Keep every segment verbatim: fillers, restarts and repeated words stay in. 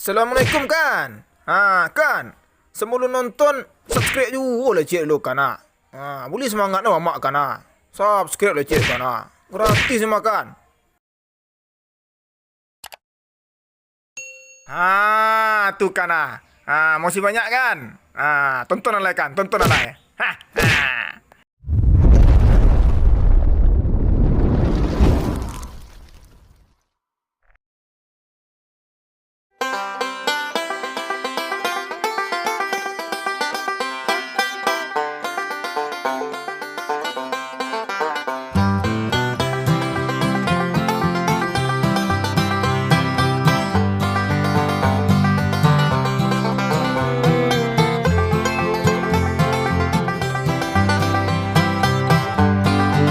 Assalamualaikum, Kan. Ha, Kan. Sabalun nonton, subscribe juo lah ciek dulu, Kan, ah. Ha, buliah semangat no amak, Kan, ah. Subscribe lah ciek, Kan, ah. Gratis mah, Kan. Ha, tu, Kan, ah. Ha, makasih banyak, Kan. Ha, tonton alai, Kan, tonton alai. Ha, ha.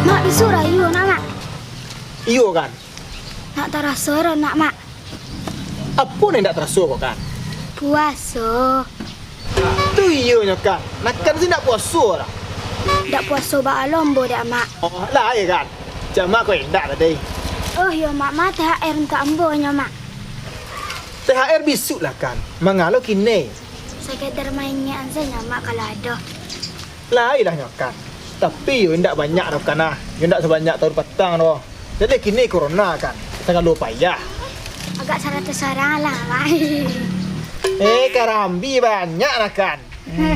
Mak, bisuak rayo nak, Mak. Iyo, Kan. Nak taraso ro nak, Mak. Apo nan indak taraso ko, Kan? Puaso. Tu iyo nyo, Kan. Nak Kan si indak puaso dah. Indak puaso baa lo ambo dek Amak. Oh, lah, iyo, Kan. Cak Amak ko indak tadi. Oh, iyo, Mak, ma T H R untuak ambo nyo, Mak. T H R bisuak lah, Kan. Manga lo kini? Sakadar maingekan sajo, Mak, kalau ado. Lai lah nyo, Kan. Tapi yo indak banyak doh, Kan, ah. Yo indak sabanyak taun patang doh. Jadi kini corona, Kan, sagalo payah. Agak saratuih urang lah, Mak. Eh, karambia banyak lah, Kan. Hmm.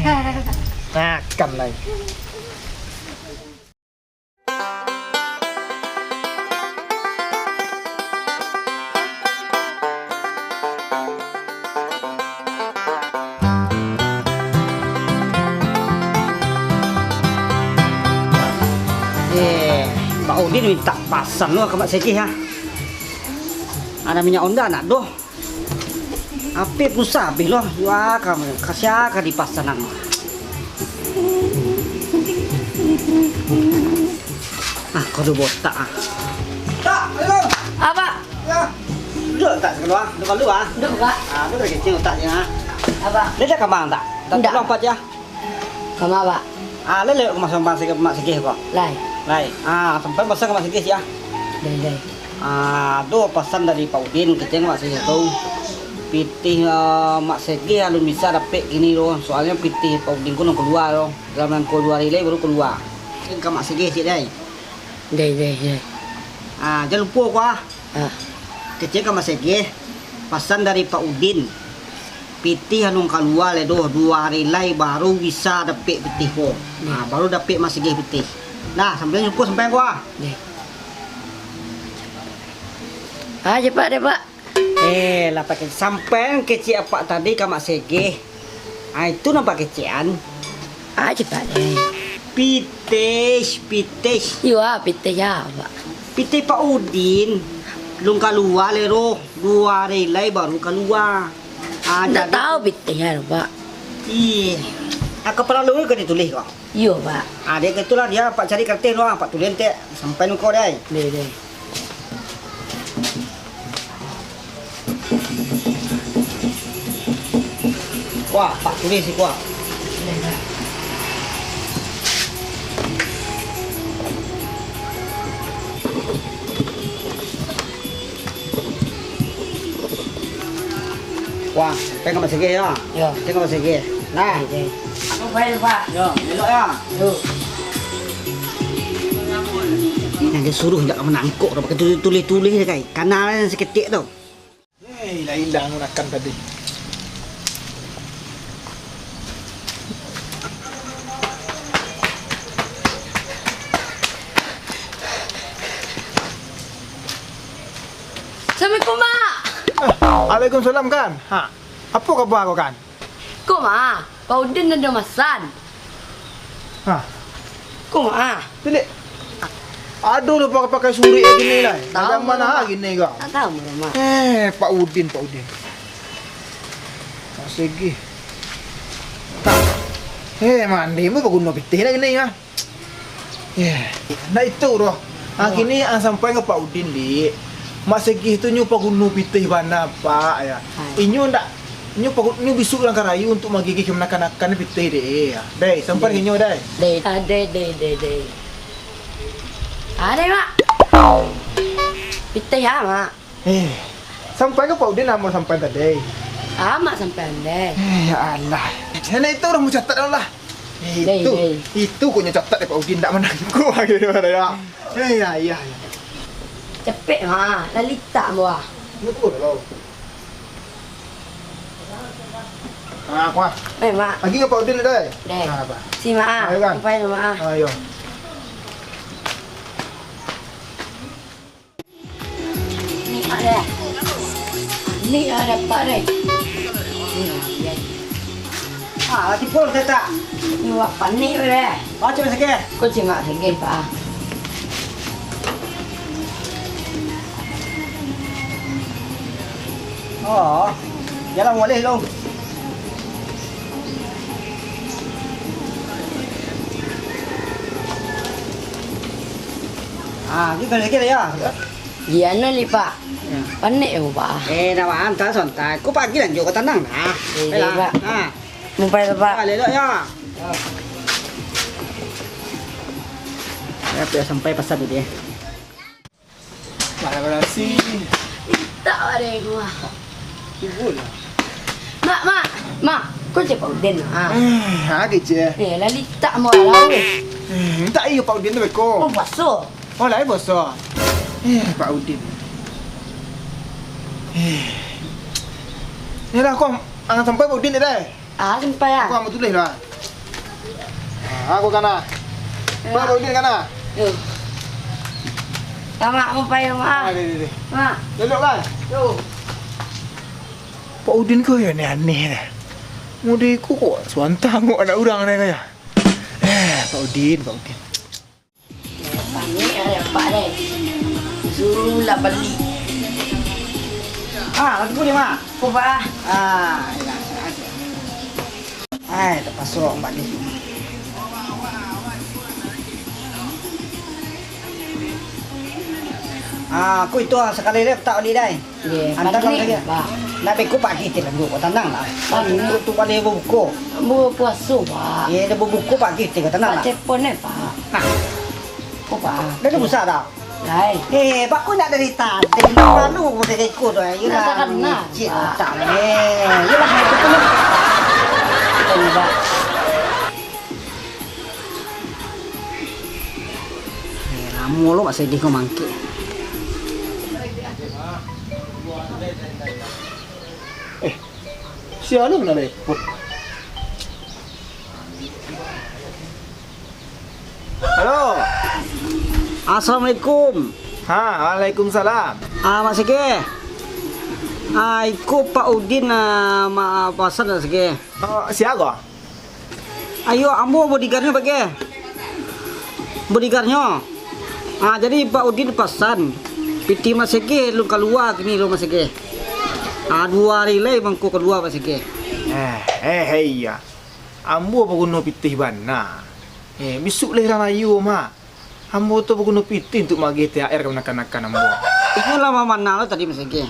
Nah, Kan lai. Eh, Pak Udin mintak pasan lo ka Mak Segeh, ah. Ado minyak onda ndak doh? Api pulsa abih lo. Wah, kamu, ka sia ka dipasanan. Ah, kau botak, ah. Tak, ayo. Apa? Ya. Duduk tak sekeluar? Duduk dulu, ah. Duduk, Pak. Ah, duduk kecil otak je, ah. Apa? Dia dah kamar tak? Tak Ndak. Tolong Pak, ya. Kamar, Pak. Ah, lai lewat rumah Mak Segeh, Mak Segeh ko? Lai. Lai. Ah, sampai pasang ka Mak Segeh, ya. Lai, lai. Ah, ado pasan dari Pak Udin, kecek Mak Segeh tu. Pitih, ah, Mak Segeh alun bisa dapek kini tu. Soalnyo pitih Pak Udin ko nan kalua tu. Dalam nangko duo ari lai baru kalua. Ka Mak Segeh ciek, dai. Dai, dai, dai. Ah, jan lupo ko, ah. Ah. Kecek ka Mak Segeh, pasan dari Pak Udin. Pitih alun kalua lai doh, duo ari lai baru bisa dapek pitih ko. Deh. Ah, baru dapek Mak Segeh pitih. Nah, sampai lupo sampai ko, ah. Deh. Ah, cepat deh, Pak. Eh, lah pakai sampai kecek apak tadi ka Mak Segeh. Ah, itu nan pakecekan. Ah, cepat deh. Pitih, pitih. Iyo, ah, pitih ya, Pak. Pitih Pak Udin. Lun kalua lai doh. Duo ari lai baru kalua. Ah, Ndak jadi tahu pitihnya, Pak. Ih, ah, kapalo lu ka ditulih ko? Iyo, Pak. Ah, dek itulah dia, Pak cari karateh lu, ah, Pak tulis tek, sampai nuko dai. Deh, deh. Wah, Pak tulis siko, ah. Wah, sampai ka Mak Segeh, yo. Yo. Sampai ka Mak Segeh. Nah. Oke. Aku baik, Pak. Yo, elok, yo. Yo. Nan dia suruah indak ka manangkok tu, pakai tulih-tulih tu, kai. Kana nan saketek tu. Eh, ilang-ilang makan tadi. Assalamualaikum, Mak. Ah, waalaikumsalam, Kan. Ha, apo kaba ko, Kan? Ko, Mak, Pak Udin ado masan. Ha. Ko, Mak. Jadi, ado lo pakai-pakai surik kayak gini lah. Tahu, Mak. Zaman ah gini ko. Tak tahu, Mak. Eh, Pak Udin, Pak Udin. Mak Segeh. Tak. Eh, mandi mu baguno pitih lah gini, ah. Eh, ndak itu doh. Ah, kini ang sampai ka Pak Udin, Dik. Mak Segeh tu nyo paguno pitih bana, Pak, ya. Hai. Inyo ndak, nyo pagu-, nyo bisuak urang karayo untuk magigih kamanakan-nakan pitih, Dik, ya. Dai, sampai Dai. Inyo, Dai. Dai, ah, Dai, Dai, Dai, Dai. Ah, Dai, Mak. Pitih, ah, Mak. Eh, sampai ka Pak Udin, amun sampai tadi. Amak sampai andai. Eh, ya Allah. Nenek itu urang mau catat lah. Eh, Dai, itu, dai. Itu kok nyo catat dek Pak Udin, ndak manangkok lagi daripada ya. Eh, ya, ya, ya. Capek, Mak. Lalitak, Mak. Ini pukul berapa? Ah, aku ah. Eh, Mak. Lagi nggak Pak Udin ada, eh? Dai. Ah, apa? Si Mak, ah. Ayo, kan? Sampai, Mak, ah. Ayo. Ni ada. Ni ada, Pak, dai. Ni, ya. Ah, lagi pun, Teta. Ni, Wak, panik, dai. Macam mana sakit? Kau cingak sakit, Pak. Oh, jalan boleh lu. Ah, ni kalau sakit ya. Di anu li, Pak. Ya. Panik aku, Pak. Eh, nak maaf, tak santai. Ku pagi lanjut, kau tenang dah. Eh, Baiklah. Pak. Ah. Sampai lah, Pak. Ah, elok ya. Ya, biar sampai pasal tu dia. Mana berasi? Minta ada aku, ah. Ibu lah. Mak, mak, mak. Kau cek Pak Udin, ah. Eh, ada je. Eh, lalitak mau lah. Eh, minta iyo Pak Udin tu beko. Oh, puasa. Oh, lain boso. Eh, Pak Udin. Eh. Yalah, kau angan sampai Pak Udin deh. Ah, sampai ah. Kau ambo tulis lah. Ah, aku kana. Ya. Pak Udin kana. Yo. Tamak mau pai rumah. Ah, deh, deh, deh. Mak. Duduk lah. Yo. Pak Udin kau ya aneh-aneh deh. Mudiku kok suantang kok anak urang deh kau ya. Eh, Pak Udin, Pak Udin. Panik lah, Pak, deh. Suruh lah bali. Ah, lagu ni, Mak. Apa, Pak? Ah, ya, sengaja. Ai, terpaksa Mak ni. Ah, aku itu, ah, sekali dia tak bali, dai. Ye, antak pandai, kau saja. Pak. Nak beko pagi ti lah, Bu. Kau tenang lah. Pandai. Kau tu pandai babuko. Ambo puaso, Pak. Ye, dah babuko pagi ti, kau tenang lah. Pak cepon eh, Pak. Nah. Kok, Pak? Dah ada busa dah? Lai. Eh, Pak, kau nak dari tadi. Lalu kau dari ko tu, eh. Nak tak kenal, Pak. Cik, tak leh. Yelah, itu pun lah. Betul, Pak. Eh, lamo lo Mak Sedi ko mangkek. Eh, sia lo nan telepon? Halo. Assalamualaikum. Ha, waalaikumsalam. Ah, Mak Sege. Ah, iko Pak Udin, ah, ma-, pasan, Mak Sege. Oh, sia ko? Ayo, ambo bodyguardnyo, Pak Ge. Bodyguardnyo. Ah, jadi Pak Udin pasan, pitih Mak Sege alun kalua kini lo, Mak Sege. Ah, duo ari lai mangko kalua, Mak Sege. Eh, eh, eh, iya. Ambo baguno pitih bana. Eh, bisuak lai hari rayo, Mak. Ambo tu baguno pitih untuak magih T H R ka kamanakan-manakan ambo. Inyo lah mamanah lo tadi, Mak Sege.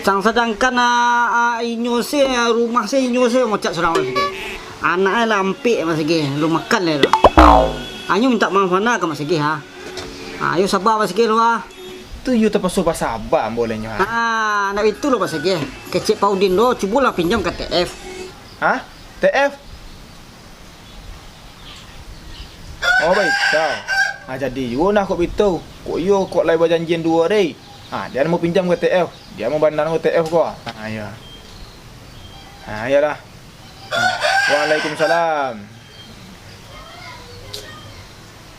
Sang sadangkan, ah, ah, inyo se, ah, rumah se, inyo se ngocak surang, Mak Sege. Anak e lah ampek, Mak Sege, alun makan lai lo. Anyo mintak maaf bana ka Mak Sege, ha. Ah, ayo saba, Mak Sege, lo, ah. Tu iyo tapaso basaba ambo lai nyo, ha. Ah, nak itu lo, Mak Sege. Kecek Pak Udin lo, cubolah pinjam ka T F. Ha? T F? Oh, baik, tau. Ah, jadi iyo nah kok bitu. Kok iyo kok lai bajanjian duo hari. Ah, dia mau pinjam ka T F. Dia mau bandar ka T F ko. Ah, iyo. Ah, iyolah. Ah, waalaikumsalam.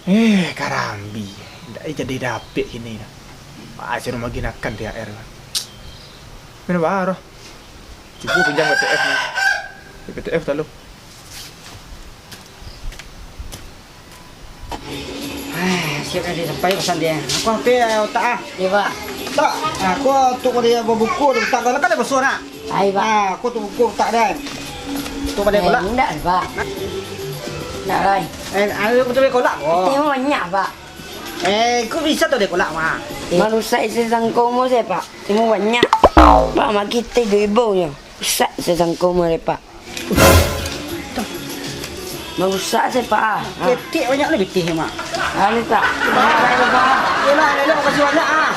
Eh, karambi. Ndak jadi dapek kini dah. Pasti rumah ginakan T H R. Mana baru? Cubo pinjam P T F ni. P T F talu. Eh, siap dah sampai pesan dia. Aku hampir, eh, otak ah. Iya, Pak. Tak, aku tu kalau dia berbuku, tak kalau kan dia besar nak. Ai, Pak. Ah, aku tu buku tak ada. Tu pada eh, kolak. Ndak, Pak. Ndak, Rai. Eh, aku tu kolak. Oh. Tengok banyak, Pak. Eh, kok bisa tu dia kolak, Mak? Eh. Marusak isi sangko umur saya, Pak. Tengok banyak. Pak, mak kita ibu-ibu nyo. Rusak isi sangko umur saya, Pak. Marusak se, Pak, ah. Ketek banyak ni pitih, Mak. Ah, ni, Pak. Banyak, banyak, Pak. Yelah, elok, makasih banyak, ah.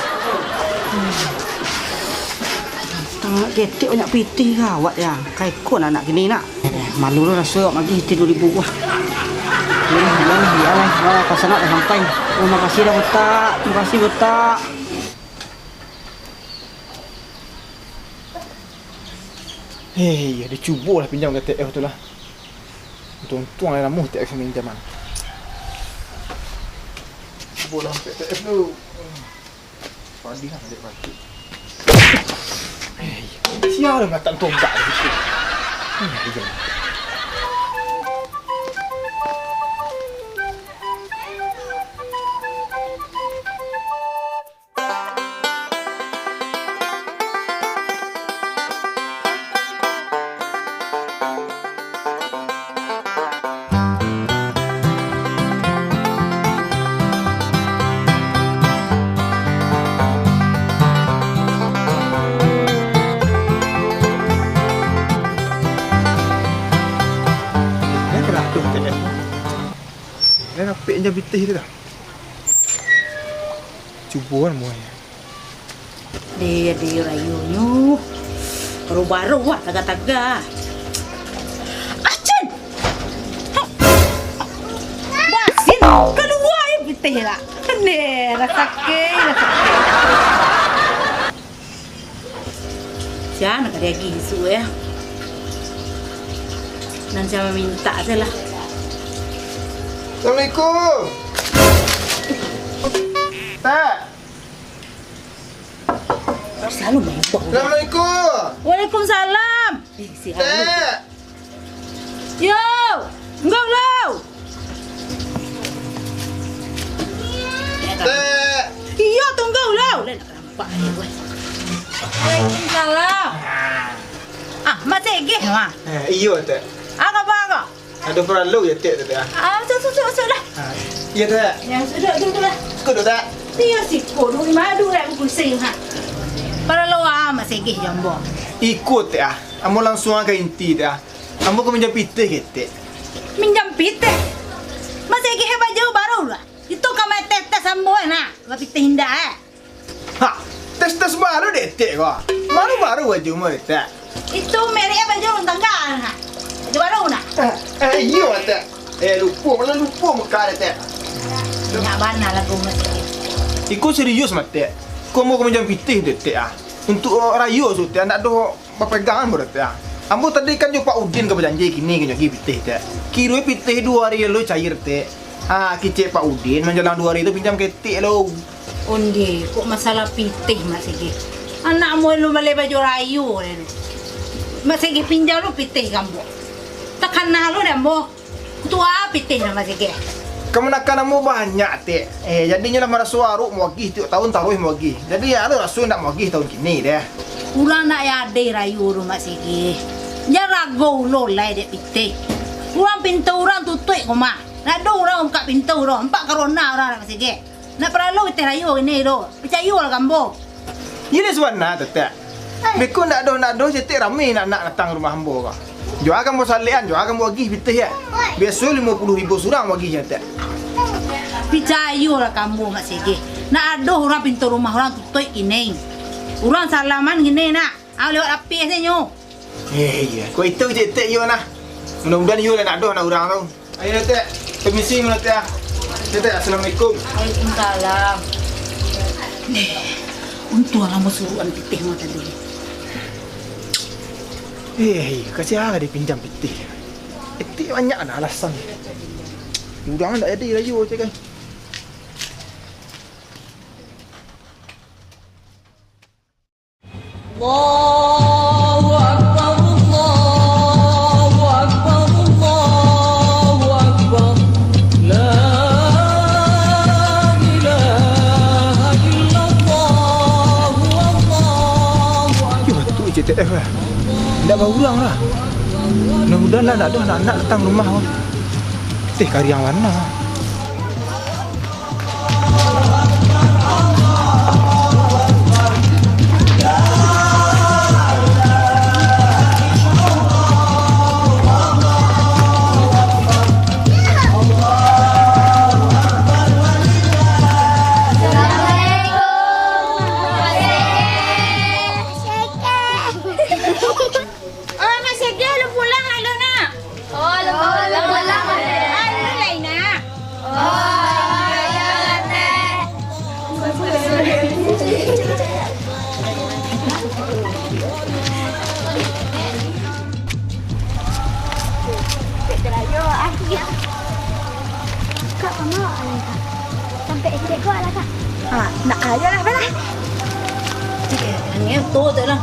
Ah, ketek banyak pitih gawat ya. Kaiko nak, nak kini nak. Eh, malu lo raso awak magih pitih duo ribu buah. Yalah, yalah, yalah, wah, pasanan dah sampai. Oh, makasih dah, Botak. Makasih, Botak. Hei, dicubo lah pinjam K T F tu lah. Untuang-untuang lah namuah T F minjaman. Cubo lah K T F tu. Padi lah, dek padi. Hei, sia lah matak tombak gitu. Hei, iya. Dah rapek jo pitih tu dah. Cubo kan, muai. Deh, deh, rayonyo. Baru-baru wah, taga-taga. Acen! Basin, kalua aia pitih lah. Deh, rasakik, rasakik. Sia nan ka diagiah isuak, ya. Nan sia mamintak se lah. Assalamualaikum. Tek. Selalu main bau. Assalamualaikum. Waalaikumsalam. Eh, si Tek. Yo, tunggau lo. Tek. Iyo, tunggau lo. Lah, nak nampak ni, weh. Waalaikumsalam. Ah, Mak Segeh, Mak? Eh, iyo, Tek. Ah, kaba ko? Ado paralu yo, Tek, tu, Tek, ah. Ah, masuk, masuk, masuk, masuk lah. Ah, iyo, Tek. Yo, masuk, duduk, duduk lah. Ko duduak, Tek. Iyo, siko, duduak di ma duduak, Tek, pusing, ha. Paralu ah, Mak Segeh, jo ambo. Iko, Tek, ah. Ambo langsuang ka inti, Tek, ah. Ambo ka minjam pitih, Tek. Minjam pitih? Mak Segeh baju baru lah. Itu ka main tes-tes ambo, eh, nah. Bapitih indak, eh. Ha, tes-tes baru dek Tek ko. Baru, baru baju mo dek Tek. Itu mereknyo baju urang tangga, nah. Baju baru, nah. Eh, eh, iyo, Tek. Eh, lupo, malah lupo muka dek Tek. Banyak bana lagu masih. Iko serius mah, Tek. Ko ambo ka minjam pitih dek Tek, ah. Untuak rayo tu, Tek, ndak doh bapegangan, bro, Tek, ah. Ambo tadi kan jo Pak Udin ka bajanji kini ka nyo agiah pitih, Tek. Kiro pitih duo ari lalu cair, Tek. Ah, kecek Pak Udin, manjalang duo ari tu pinjam ketek lo. Onde, kok masalah pitih, Mak Segeh? Anak ambo lu baleh baju rayo deh tu. Mak Segeh pinjam lu pitih ka ambo. Takana lu deh ambo. Tua pitih lah, Mak Segeh. Kamanakan ambo banyak, Tek. Eh, jadinyo lah maraso arok mauagiah tiok taun taruih mauagiah. Jadi, ado raso ndak mauagiah taun kini deh. Urang ndak ado rayo tu, Mak Segeh. Jan rago ulo lai dek pitih. Urang pintu urang tutuik ko mah. Ndak ado urang bukak pintu doh. Nampak karona urang, Mak Segeh. Ndak paralu pitih rayo kini doh. Picayolah ka ambo. Iyo lah sabana tu, Tek. Beko ndak doh, ndak doh, cetek rami anak-anak datang rumah ambo ko. Jo a ka ambo salekan, jo a ka ambo agiah pitih, yo. Biaso limo puluah ribu surang ambo agiah, Tek. Picayolah ka ambo, Mak Segeh. Ndak ado urang pintu rumah urang tutuik kini. Urang salaman kini, nah. Au lewat lapeh se nyo. Eh, iyo. Kok itu cetek iyo, nah. Mudah-mudahan iyo lah ndak doh anak urang tu. Ayo, Tek. Permisi, mano, Tek, ah. Tek, Tek, assalamualaikum. Waalaikumsalam. Neh, untuang lah masuruakan pitih mah tadi. Eh, ka sia dipinjam pitih? Etek banyak nah alasan. Udang ndak jadi rayo, Tek, kan. Allahu Akbar, Allahu Akbar, Allahu Akbar. La ilaha illallah, Allahu Akbar. Yo, tu C T F lah. Ndak baurang lah. Mudah-mudahan lah ndak ado anak-anak datang rumah. Teh kariang bana. Kak, kama awak lai, Kak? Sampai etek ko lah, Kak. Ha, nak aja lah, baiklah. Eh, angin tu, tu lah.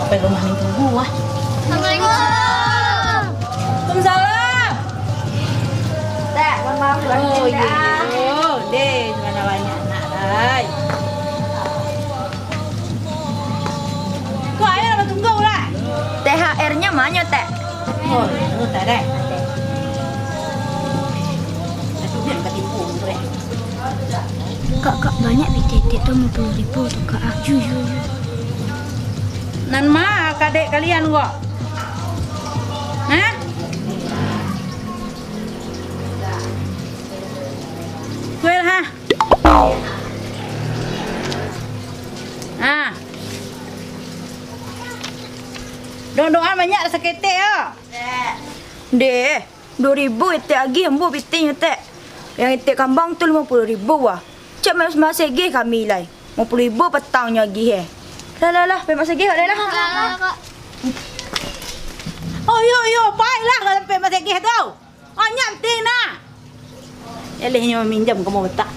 Sampai rumah ni tunggu, ah. Assalamualaikum. Waalaikumsalam. Tak, mohon maaf, oh, iya. Deh, mana banyak anak, lai. Tu ayo lah, tunggu lah. T H R-nya manyo, Tek? Oh, itu tak ada. Kak, Kak, banyak pitih etek tu, limo puluah ribu tu, Kak, ah. Ju, ju, ju. Nan ma ka dek kalian ko? Hah? Kuel, ha? Ah. Doa-doa banyak lah saketek yo. Deh, duo ribu etek agiah ambo pitihnyo, Tek. Yang etek kambang tu limo puluah ribu wah. Cek mas-, masegeh kami lai. Limo puluah ribu patangnyo agiah, eh. Lah, lah, lah, pai masegeh, lah, lah. Oh, yo, yo, pailah kalau sampai masegeh tu. Anyam ti nah. Elehnyo minjam ka mau betak.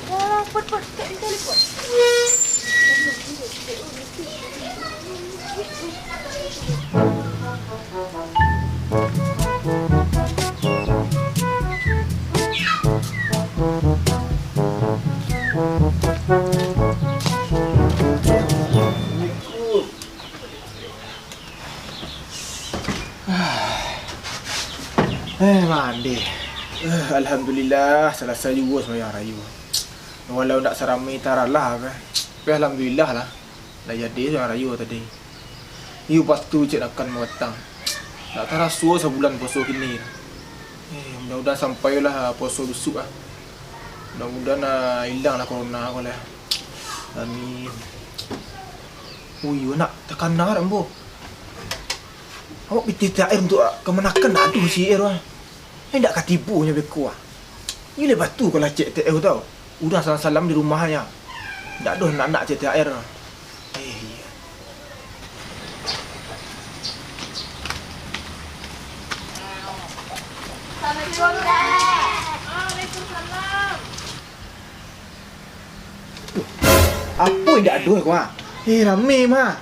Alah, put, put, cek di tali, put. Eh, mandi. Eh, alhamdulillah, salasai juo sumbayang rayo. Walau ndak saramai taralah, tapi alhamdulillah lah, lah jadi sumbayang rayo tadi. Iyo, pastu cek nakan mawatang. Ndak taraso sabulan puaso kini. Eh, mudah-mudahan sampailah puaso bisuak ah. Mudah-mudahan, ah, ilanglah corona ko lah. Amin. Oh iyo, nak takana ambo. Awak pitih T H R untuak kamanakan ndak ado si T H R ah. Eh, ndak ka tibonyo beko ah. Iyo lah batu kalau cek T H R tau. Udah salam-salam di rumahnya. Ndak ado nak-nak cek T H R. Eh, iyo. Apo indak ado ko ah? Eh, rame mah.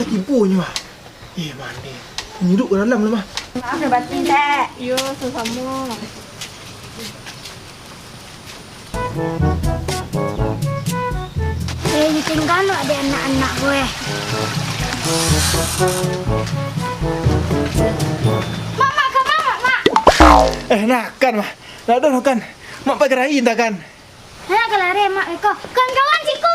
Tibo nyo ah. Eh, mandi. Nyiruik ka dalam lah mah. Maaf lah batin, Tek. Iyo, samo-samo. Eh, ditinggal lo dek anak-anak gue. Mak, mak, ka ma, mak, mak? Eh, nakan mah. Ndak ado nakan. Mak pagai rai, mak, beko. Kawan-kawan, siko.